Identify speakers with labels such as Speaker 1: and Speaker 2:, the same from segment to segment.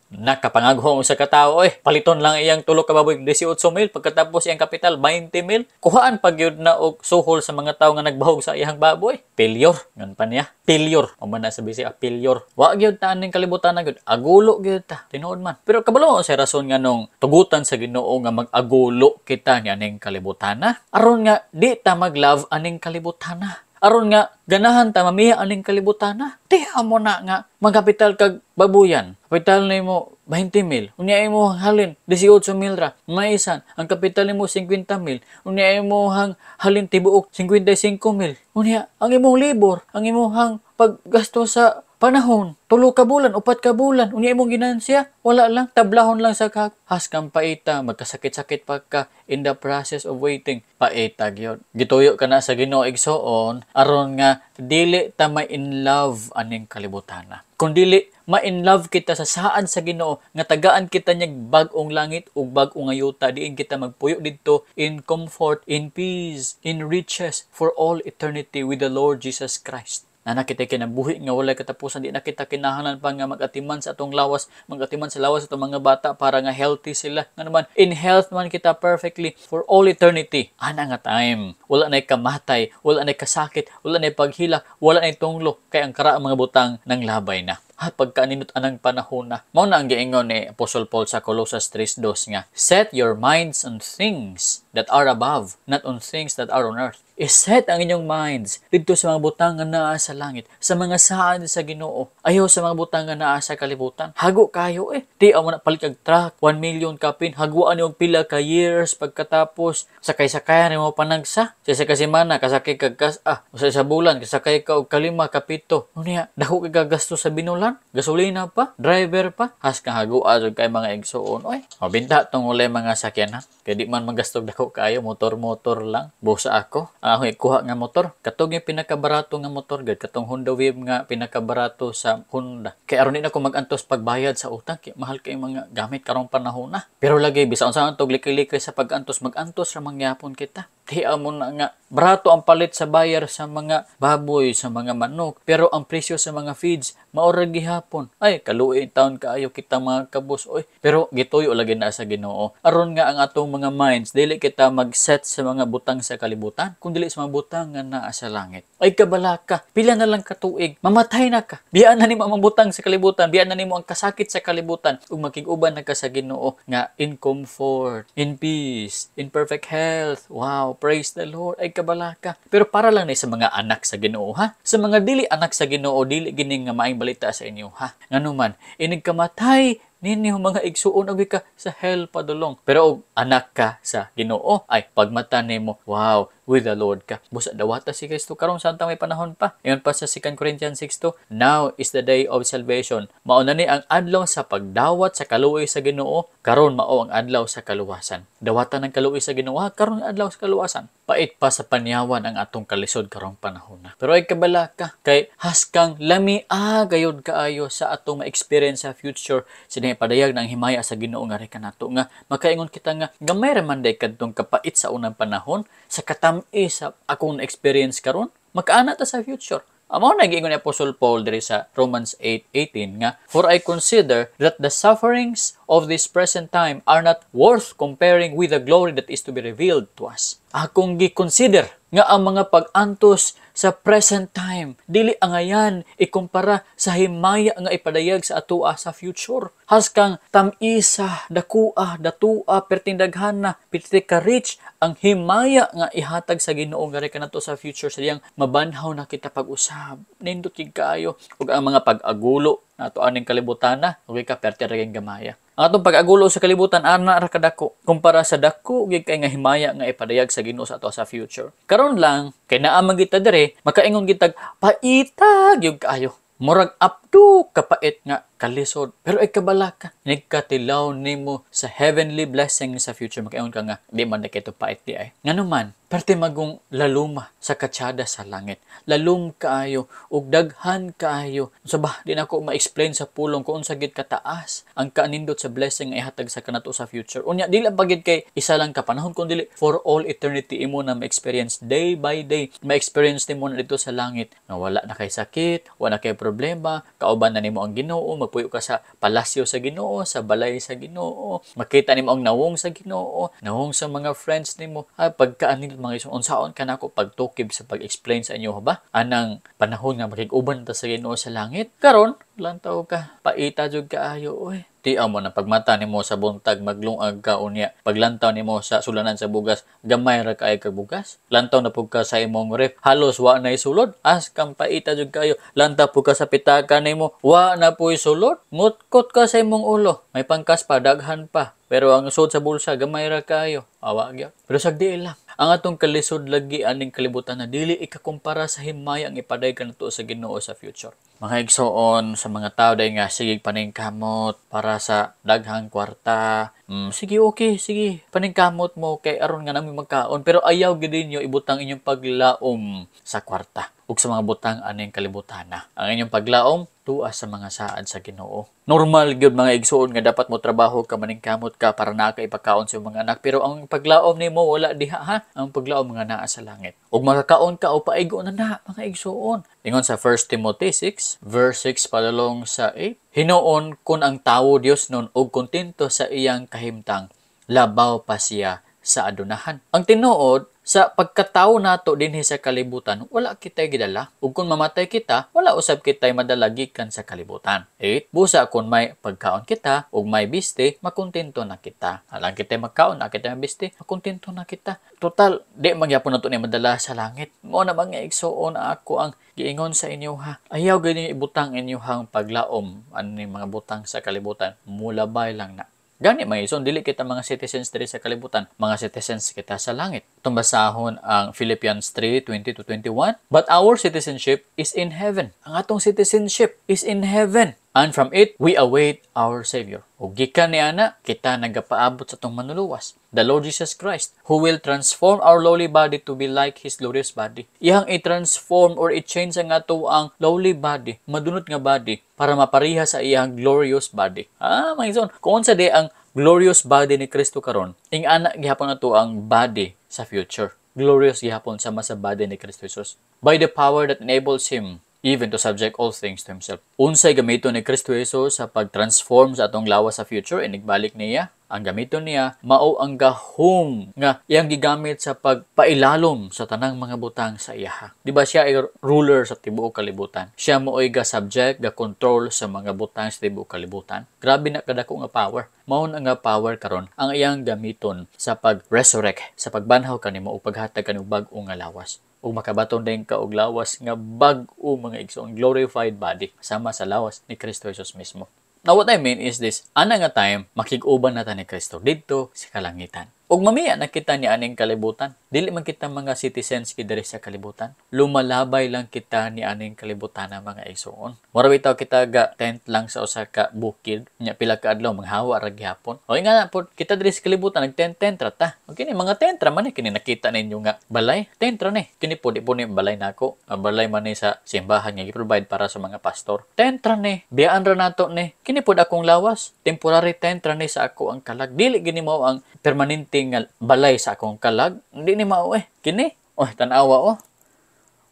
Speaker 1: Nakapangagho ang usa ka tawo oy. Paliton lang iyang tulo ka baboy 18 mil, pagkatapos iyang kapital 20 mil. Kuhaan pa gyud na og suhol sa mga tawo nga nagbahog sa iyang baboy. Failure ngon pa niya. Failure. O man na sa Bisaya, failure. Wa gyud ta aning kalibutan na gyud. Agulo gyud ta. Tinuod man. Pero kabalo sa rason nga nung tugutan sa Ginoo nga mag-agulo kita ni aning kalibutan na. Aron nga di ta mag-love aning kalibutan na. Aron nga ganahan ta mamiha aning kalibutan na. Di amo na nga magkapital kag babuyan. Kapital nimo 20 mil. Unya imo halin 18 mil ra. Maisan ang kapital nimo 50 mil. Unya imo hang halin tibuok 55 mil. Unya ang imong libor, ang imong paggasto sa panahon, 3 ka bulan, 4 ka bulan, unya imong ginansya, wala lang, tablahon lang sa kag. Haskang paita, magkasakit-sakit pa ka in the process of waiting. Paita gyud. Gituyo ka na sa Ginoo, igsoon, aron nga dili ta ma-in love aning kalibutan. Kung dili ma-in love kita sa saan sa Ginoo nga tagaan kita niyag bag-ong langit ug bag-ong yuta, diin kita magpuyo didto in comfort, in peace, in riches for all eternity with the Lord Jesus Christ. Na kita kinabuhi nga walay katapusan, di na kita kinahanglan pa nga mag-atiman sa atong lawas, mag-atiman sa lawas sa atong mga bata para nga healthy sila. Nga naman, in health man kita perfectly for all eternity. Ana nga time, wala na kamatay, wala na kasakit, wala na paghilak, wala na tunglo, kay ang karaang mga butang nang labay na. Ha, pagkaninot anang panahon na. Mao na ang giingon ni Apostle Paul sa Colossus 3:2 nga, "Set your minds on things that are above, not on things that are on earth." I-set ang inyong minds didto sa mga butang nga naa sa langit, sa mga saad sa Ginoo. Ayaw sa mga butang nga naa sa kalibutan. Hago kayo eh. Di amo na palit kag truck, 1 million kapin, haguan nimo pila ka years, pagkatapos sakay-sakay nimo panagsa. Sa isa ka semana kasakay kag kas ah, sa isa bulan kasakay ka og kalima kapito. Unya, dako kay gasto sa binulan, gasolina pa, driver pa, has ka hagua jud kay mga igsuon oy. O binta tong ulay mga sakyanan. Kay di man magastog dako kaayo, motor-motor lang. Busa ako. Ang akong ikuha nga motor, katong yung pinakabarato nga motor gud, katong Honda Wave nga pinakabarato sa Honda. Kay aron di na ko magantos pagbayad sa utang, kay mahal kay mga gamit karong panahon na. Pero lagi bisan unsa ang likay-likay sa pag-antos, mag-antos ra mangyapon kita. Di amo na nga barato ang palit sa bayar sa mga baboy, sa mga manok, pero ang presyo sa mga feeds mao ra gihapon. Ay, kaluoy taon kaayo kita mga kabus oy. Pero gituyo lagi na sa Ginoo. Aron nga ang atong mga minds dili kita mag-set sa mga butang sa kalibutan, kun dili sa mga butang nga naa sa langit. Ay kabalaka, pila na lang katuig, mamatay na ka. Biyaan na nimo ang mga butang sa kalibutan, biyaan na nimo ang kasakit sa kalibutan ug makig-uban na ka sa Ginoo nga in comfort, in peace, in perfect health. Wow, praise the Lord. Ay kabalaka. Pero para lang ni sa mga anak sa Ginoo ha. Sa mga dili anak sa Ginoo, dili gini nga maayong balita sa inyo ha. Nganuman, inig kamatay ninyo mga igsuon, abi ka sa hell padulong. Pero og anak ka sa Ginoo, ay pagmata nimo, wow, with the Lord ka. Busa dawata si Kristo karon samtang may panahon pa. Ingon pa sa 2 Corinthians 6:2, "Now is the day of salvation." Mao na ni ang adlaw sa pagdawat sa kaluoy sa Ginoo, karon mao ang adlaw sa kaluwasan. Dawatan ng kaluoy sa Ginoo, karon ang adlaw sa kaluwasan. Pait pa sa panyawan ang atong kalisod karong panahon na. Pero ay kabalaka, kay haskang lami gayud kaayo sa atong ma-experience sa future sa padayag ng himaya sa Ginoo nga kanato nga makaingon kita nga gamay ra man day kadtong kapait sa unang panahon sa katam-is sa akong na-experience karon, makaana ta sa future. Amo na giingon ni Apostle Paul diri sa Romans 8:18 nga, "For I consider that the sufferings of this present time are not worth comparing with the glory that is to be revealed to us." Akong gi-consider nga ang mga pag-antos sa present time dili angayan ikumpara sa himaya nga ipadayag sa atoa sa future. Haskang tam-isa, dakua, datua, pertindaghana, perti ka rich ang himaya nga ihatag sa Ginoo nga kanato sa future sa diyang mabanhaw na kita pag-usab. Nindot gid kaayo ug ang mga pag-agulo nato aning kalibutan na ug ka perti ra gamaya. Ang atong pag-agulo sa kalibutan ana ra kadako kumpara sa dako gid kay nga himaya nga ipadayag sa Ginoo sa ato sa future. Karon lang kay naa man kita dire, makaingon gitag paita gyud kaayo. Murag up to kapait nga kalisod. Pero ay kabalaka, nagkatilaw nimo sa heavenly blessing sa future, makaingon ka nga di man na kito pait di ay. Ngano man, perti magong laluma sa katsada sa langit. Lalum kaayo ug daghan kaayo. So ba, di na ko ma-explain sa pulong kung unsa gid kataas ang kaanindot sa blessing nga ihatag sa kanato sa future. Unya dili pa gid kay isa lang ka panahon kun dili for all eternity imo na ma-experience day by day. Ma-experience nimo na dito sa langit nga wala na kay sakit, wala na kay problema, Kauban na nimo ang Ginoo, magpuyo ka sa palasyo sa Ginoo, sa balay sa Ginoo, makita nimo ang nawong sa Ginoo, nawong sa mga friends nimo. Ay, pagkaan nindot, mga igsoon, unsaon ka nako pagtukib sa pag-explain sa inyo ba? Anang panahon nga makig-uban ta sa Ginoo sa langit. Karon, lantaw ka, paita jud kaayo oy. Tiaw mo na pagmata nimo sa buntag, maglungag ka, unya paglantaw nimo sa sulanan sa bugas, gamay ra kay kag bugas. Lantaw na pud ka sa imong ref, halos wa na isulod. As kang paita jud kayo. Lantaw pud ka sa pitaka nimo, wa na puy sulod. Ngutkot ka sa imong ulo. May pangkas pa, daghan pa. Pero ang sud sa bulsa, gamay ra kayo. Awa gyud. Pero sagdi lang. Ang atong kalisod lagi aning kalibutan na dili ikakumpara sa himaya ang ipaday kanato sa Ginoo sa future. Mga igsoon, sa mga tao dahil nga sige paningkamot para sa daghang kwarta. Sige, okay, sige, paningkamot mo kay aron nga nami magkaon, pero ayaw gid ninyo ibutang inyong paglaom sa kwarta ug sa mga butang aning kalibutan na. Ang inyong paglaom tuwa sa mga saad sa Ginoo. Normal gyud, mga igsoon, nga dapat mo trabaho ka, maningkamot ka para naa ka ipakaon sa imong mga anak, pero ang paglaom nimo wala diha ha. Ang paglaom nga naa sa langit. Ug makakaon ka o paigo na na, mga igsoon. Ingon sa 1 Timothy 6 verse 6 padulong sa 8. Hinuon kun ang tawo Dios nun ug kontento sa iyang kahimtang, labaw pa siya sa adunahan. Ang tinuod, sa pagkatao nato dinhi sa kalibutan, wala kita'y gidala. Ug kung mamatay kita, wala usab kita'y madala gikan sa kalibutan. 8. Busa kung may pagkaon kita ug may biste, makontento na kita. Alang kita'y magkaon, na kita may biste, makontento na kita. Total, di magyapon nato ni madala sa langit. Mao na, mga igsoon, ako ang giingon sa inyo ha. Ayaw gani ibutang inyohang paglaom ani mga butang sa kalibutan. Mulabay lang na. Gani, mga igsoon, dili kita mga citizens diri sa kalibutan, mga citizens kita sa langit. Itong basahon ang Philippians 3:20 to 21. But our citizenship is in heaven. Ang atong citizenship is in heaven. And from it, we await our Savior. Ug gikan ni ana, kita nagapaabot sa atong manluluwas, the Lord Jesus Christ, who will transform our lowly body to be like His glorious body. Iyang i-transform or i-change ang ato ang lowly body, madunot nga body, para mapariha sa iyang glorious body. Ah, mga igsoon, kung unsa di ang glorious body ni Kristo karon, ing ana gihapon ato ang body sa future. Glorious gihapon sama sa body ni Kristo Jesus. By the power that enables Him even to subject all things to Himself. Unsay gamiton ni Kristo Jesus sa pag-transform sa atong lawas sa future inigbalik niya? Ang gamiton niya mao ang gahom nga iyang gigamit sa pagpailalom sa tanang mga butang sa iyaha. Di ba siya ay ruler sa tibuok kalibutan? Siya mao'y ga subject, ga control sa mga butang sa tibuok kalibutan. Grabe na kadako nga power. Mao na nga power karon ang iyang gamiton sa pag-resurrect, sa pagbanhaw kanimo ug paghatag kanimo bag-o nga lawas ug makabaton din ka og lawas nga bag-o, mga igsoon, glorified body sama sa lawas ni Kristo Jesus mismo. Now, what I mean is this, ana nga time makig-uban na ta ni Kristo didto sa kalangitan. Ug mamiya na kita ni aning kalibutan. Dili man kita mga citizens diri sa kalibutan. Lumalabay lang kita ni aning kalibutan na, mga igsoon. Mura bitaw kita ga tent lang sa usa ka bukid. Nya pila ka adlaw manghawa ra gihapon. O nga na pod kita diri sa kalibutan, nag-tent tent ra ta. O kini mga tent ra man ni, kini nakita ninyo nga balay. Tent ra ni. Kini po di po ni balay nako. Ang balay man ni sa simbahan nga gi-provide para sa mga pastor. Tent ra ni. Biyaan ra nato ni. Kini pod akong lawas. Temporary tent ra ni sa ako ang kalag. Dili gini mao ang permanente nga balay sa akong kalag. Hindi ni mao eh. Kini. Oh, tan-awa oh.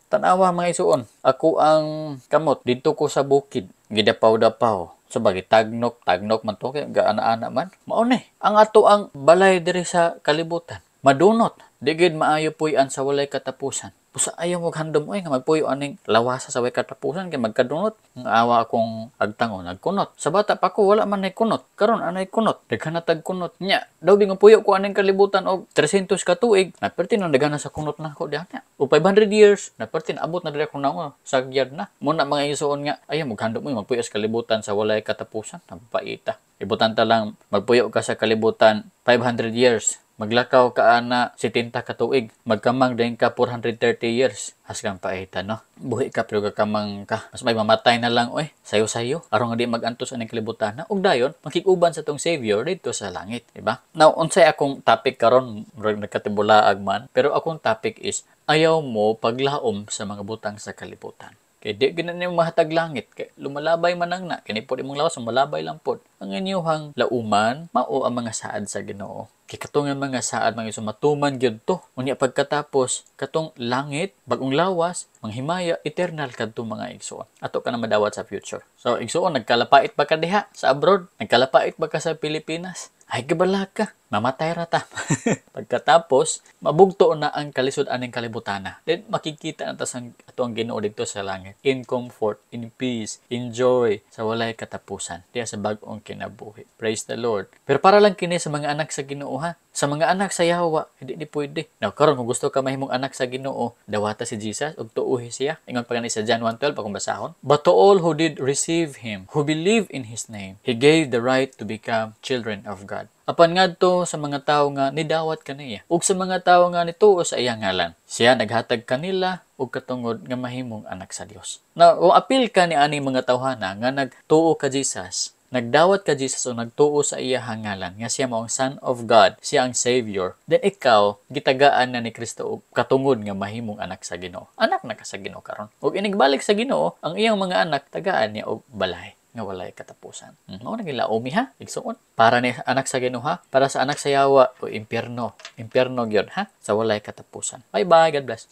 Speaker 1: Tan-awa, mga igsoon. Ako ang kamot didto ko sa bukid. Gidapaw-dapaw. So bagay tagnok, tagnok man to kay gaana-ana man. Mao ni. Ang ato ang balay diri sa kalibutan. Madunot. Di gid maayo puy-an sa walay katapusan. Busa ayaw mo handom oy nga magpuyo aning lawasa sa walay katapusan kay magkadunot. Ang awa akong agtang oh, nagkunot. Sa bata pa ko wala man nay kunot. Karon anay kunot. Daghan na tag kunot. Nya, daw bi nga puyo ko aning kalibutan og 300 ka tuig. Naperti na daghan na sa kunot nako diha nya. O 500 years, naperti na abot na diri akong naong sagyad na. Muna, mga igsoon, nga ayaw mo handom mo magpuyo sa kalibutan sa walay katapusan. Napaita. Ibutan ta lang magpuyo ka sa kalibutan 500 years. Maglakaw ka ana 70 ka tuig, magkamang din ka 430 years. Hasgang paita, no? Buhi ka pero gakamang ka. Mas may mamatay na lang oy, sayo-sayo. Aron nga di magantos aning kalibutan na ug dayon makig-uban sa tong Savior didto sa langit, di ba? Now, unsay akong topic karon, murag nagkatibulaag man, pero akong topic is ayaw mo paglaom sa mga butang sa kalibutan. Kay di gyud na nimo mahatag langit kay lumalabay man ang na kini pod imong lawas, lumalabay lang pod. Ang inyuhang lauman mao ang mga saad sa Ginoo. Kay katong nga mga saad, mga igsoon, matuman gyud to. Unya pagkatapos katong langit, bagong lawas, manghimaya, eternal kadto, mga igsoon. Ato ka na madawat sa future. So igsoon, nagkalapait ba ka diha sa abroad? Nagkalapait ba ka sa Pilipinas? Ay, gibala ka. Mamatay ra ta. Pagkatapos, mabugto na ang kalisod aning kalibutana. Then, makikita na ta sa ato ang Ginoo didto sa langit. In comfort, in peace, in joy, sa walay katapusan. Diya sa bag-ong kinabuhi. Praise the Lord. Pero para lang kini sa mga anak sa Ginoo ha. Sa mga anak sa Yawa, hindi ni pwede. Now, karon kung gusto ka mahimong anak sa Ginoo, dawata si Jesus ug tuuhi siya. Ingon pa gani sa John 1:12 akong basahon. "But to all who did receive him, who believe in his name, he gave the right to become children of God." Apan ngadto sa mga tawo nga nidawat kaniya ug sa mga tawo nga nituo sa iyang ngalan, siya naghatag kanila og katungod nga mahimong anak sa Dios. Now, kung apil ka ni ani mga tawhana nga nagtuo ka Jesus, nagdawat ka Jesus o nagtuo sa iyang ngalan nga siya mao ang Son of God, siya ang Savior, then ikaw gitagaan na ni Kristo og katungod nga mahimong anak sa Ginoo. Anak na ka sa Ginoo karon. Ug inigbalik sa Ginoo, ang iyang mga anak tagaan niya og balay nga walay katapusan. Mao na gilaomi ha, igsuon. Para ni anak sa Ginoo ha, para sa anak sa Yawa o impyerno. Impyerno gyud ha, sa walay katapusan. Bye bye, God bless.